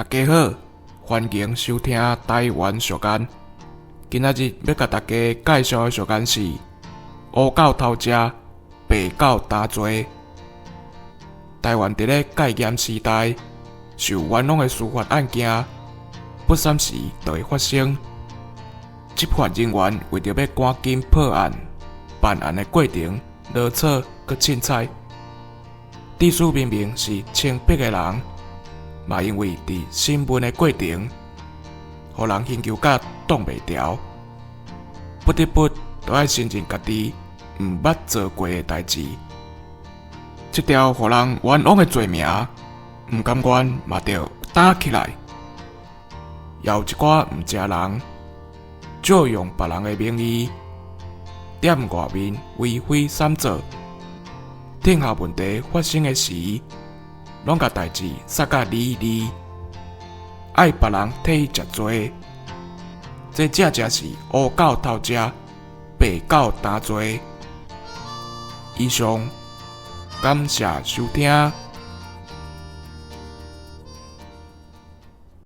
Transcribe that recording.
大家好，歡迎收聽台灣俗諳。今仔日欲共大家介紹的俗諳是烏狗偷食，白狗擔罪。台灣佇咧戒嚴時代，受冤枉的司法案件，不三時就會發生。執法人員為著欲趕緊破案，辦案的過程囉嗦閣凊彩。致使明明是清白的人，嘛因為佇審問的過程，予人刑求甲擋袂牢，不得不著愛承認家己毋捌做過的代誌。這條予人冤枉的罪名，毋甘願嘛著擔起來。也有一寡毋正人，借用別人的名義，踮外面為非三做，天下問題發生的時，攏共代誌殺甲離離，愛別人替伊食罪。這正正是烏狗偷食，白狗擔罪。以上，感謝收聽。